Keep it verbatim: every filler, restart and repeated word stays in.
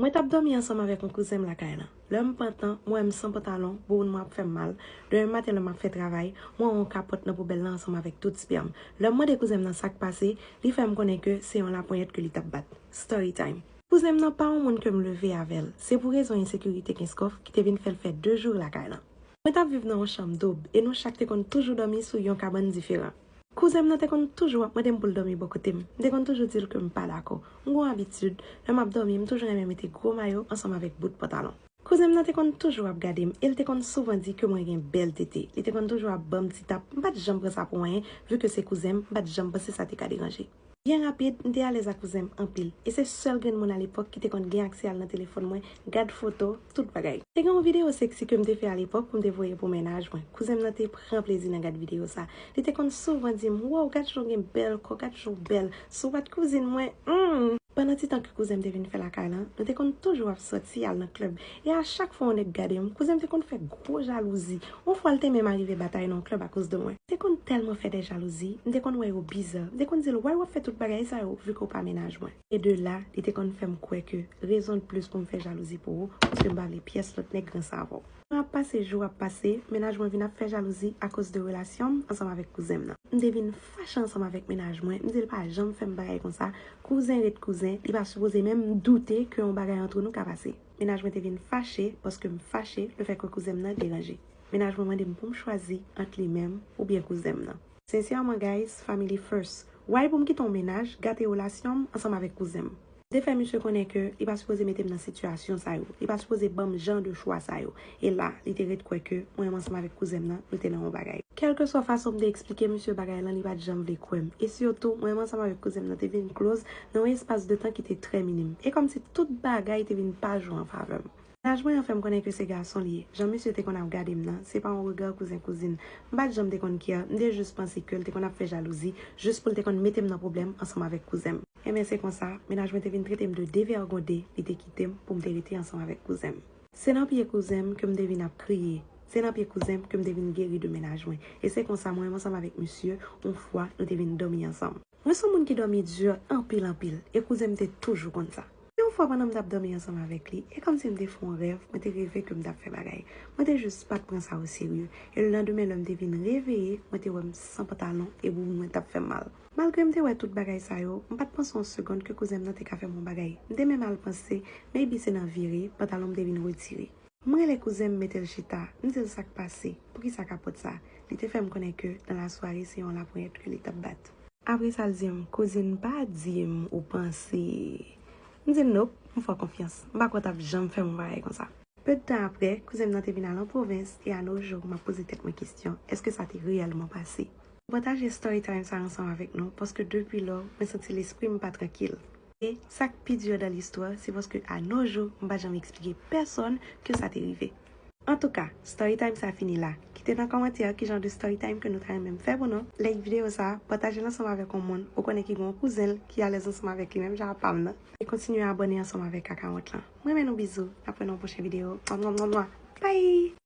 Mwen t ap dòmi ansanm avèk yon kouzen m lakay lan. Lè m pantan, mwen wè m san pantalon, bouboun mwen ap fè m mal. Demen maten lè m ap fè travay, mwen wè yon kapòt nan poubèl lan ansanm avèk tout spèm. Lè m mande kouzen m nan sa k pase, li fè m konnen ke se yon laponyèt ke li t ap bat. Story time. Kouzen m nan pa yon moun ke m leve avè l. Se pou rezon ensekirite Kenskòf ki te vin fè l fè de jou lakay lan. Mwen t ap viv nan yon chanm doub e nou chak te konn toujou dòmi sou yon kabann diferan. Kouzen m nan te konn toujou ap mande m pou l dòmi bò kote m. M te konn toujou di l ke m pa dakò. M gen yon abitid, lè m ap dòmi, m toujou renmen mete gwo mayo ansanm avèk bout pantalon. Kouzen m nan te konn toujou ap gade m e l te konn souvan di ke mwen gen bèl tete. Li te konn toujou ap ban m ti tap. M pa t janm pran sa pou anyen, vi ke se kouzen m, m pa t janm panse sa te ka deranje. Byen rapid, m te alèz ak kouzen m anpil, e se sèl grenn moun alepòk ki te konn gen aksè al nan telefòn mwen, gad foto, tout bagay. Te gen yon videyo seksi ke m te fè alepòk pou m te voye pou mennaj mwen. Kouzen m nan te pran plezi nan gad videyo sa. Li te konn souvan di m, "Wow, gad jan w gen bèl kò, gad jan w bèl. Si w pa t kouzin mwen, hmm." Pandan ti tan ke kouzen m te vin fè lakay lan, nou te konn toujou ap sòti al nan klèb. E a chak fwa yon nèg gade m, kouzen m te konn fè gwo jalouzi. Yon fwa, l te menm arive batay nan yon klèb akoz de mwen. Te konn tèlman fè de jalouzi, m te konn wè yo biza. M te konn di l, "Why w ap fè tout bagay sa yo, vi ke w pa mennaj mwen?" E de la, li te konn fè m kwè ke rezon de plis pou m fè jalouzi pou ou, paske m pa vle pyès lòt nèg ranse avè w. Tan ap pase, jou ap pase, mennaj mwen vin ap fè jalouzi akoz de relasyon m ansanm avèk kouzen m nan. M te vin fache ansanm avèk mennaj mwen, m di l pa janm fè m bagay konsa. Kouzen ret kouzen, li pa sipoze menm doute ke yon bagay antre nou ka pase. Mennaj mwen te vin fache paske m fache lefètke kouzen m nan deranje. Mennaj mwen mande m pou m chwazi ant li menm oubyen kouzen m nan. Sensèman, guys, family first. Why pou m kite yon mennaj gate relasyon m ansanm avèk kouzen m? M te fè misye konnen ke li pa sipoze mete m nan sitiyasyon sa yo. Li pa sipoze ban m jan de chwa sa yo. E la, li te ret kwè ke mwen menm ansanm avèk kouzen m nan, nou te nan yon bagay. Kèlkeswa fason m te eksplike misye bagay lan, li pa t janm vle kwè m. E sitou, mwen menm ansanm avèk kouzen m nan te vin close nan yon espas de tan ki te trè minim. E kòmsi tout bagay te vin pa jwe an favè m. Mennaj mwen an fè m konnen ke se gason li ye. Jan misye te konn ap gade m nan, se pa yon rega kouzen kouzin. M pa t janm te konn care, m te jis panse ke l te konn ap fè jalouzi, jis pou l te konn mete m nan pwoblèm ansanm avèk kouzen m. Enben se konsa, mennaj mwen te vin trete m de devègonde, li te kite m pou m te rete ansanm avèk kouzen m. Se nan pye kouzen m ke m te vin ap kriye. Se nan pye kouzen m ke m te vin geri de mennaj mwen. E se konsa mwen menm ansanm avèk misye, yon fwa, nou te vin dòmi ansanm. Mwen se yon moun ki dòmi di anpil anpil, e kouzen m te toujou konn sa. Yon fwa pandan m t ap dòmi ansanm avèk li, e kòmsi m te fè yon rèv, mwen te reve ke m t ap fè bagay. Mwen te jis pa t pran sa oserye. E lelandemen lè m te vin reveye, mwen te wè m san pantalon e bouboun mwen t ap fè m mal. Malgre m te wè tout bagay sa yo, m pa t panse yon segonn ke kouzen m nan te ka fè m yon bagay. M te menm al panse, maybe se nan vire, pantalon m te vin retire. M rele kouzen m, mete l chita, m di l sa k pase, poukisa kapòt sa. Li te fè m konnen ke nan lasware se yon laponyèt ke li t ap bat. Apre sa l di m, kouzin, pa di m ou panse. M di l nope, m fè w konfyans. M pa kwè w t ap janm fè m yon bagay konsa. Pe de tan apre, kouzen m nan te vin al an pwovens e a no jou, m ap poze tèt mwen kesyon, èske sa te reyèlman pase? M pataje story time sa ansanm avèk nou paske depi lò, mwen santi lespri m pa trankil. E sa k pi di dan listwa, se paske a no jou, m pa janm eksplike pèsonn ke sa te rive. Antouka, story time sa fini la. Kite nan kòmantè ki jan de story time ke nou ta renmen m fè pou nou. Like videyo sa, pataje l ansanm avèk yon moun ou konnen ki gen yon kouzen l ki alèz ansanm avèk li menm jan ak pa m nan. E kontinye abòne ansanm avèk Kakawont lan. M renmen nou, bizou. N ap wè nan yon pwochen videyo. Mwa, mwa, mwa, mwa. Bye!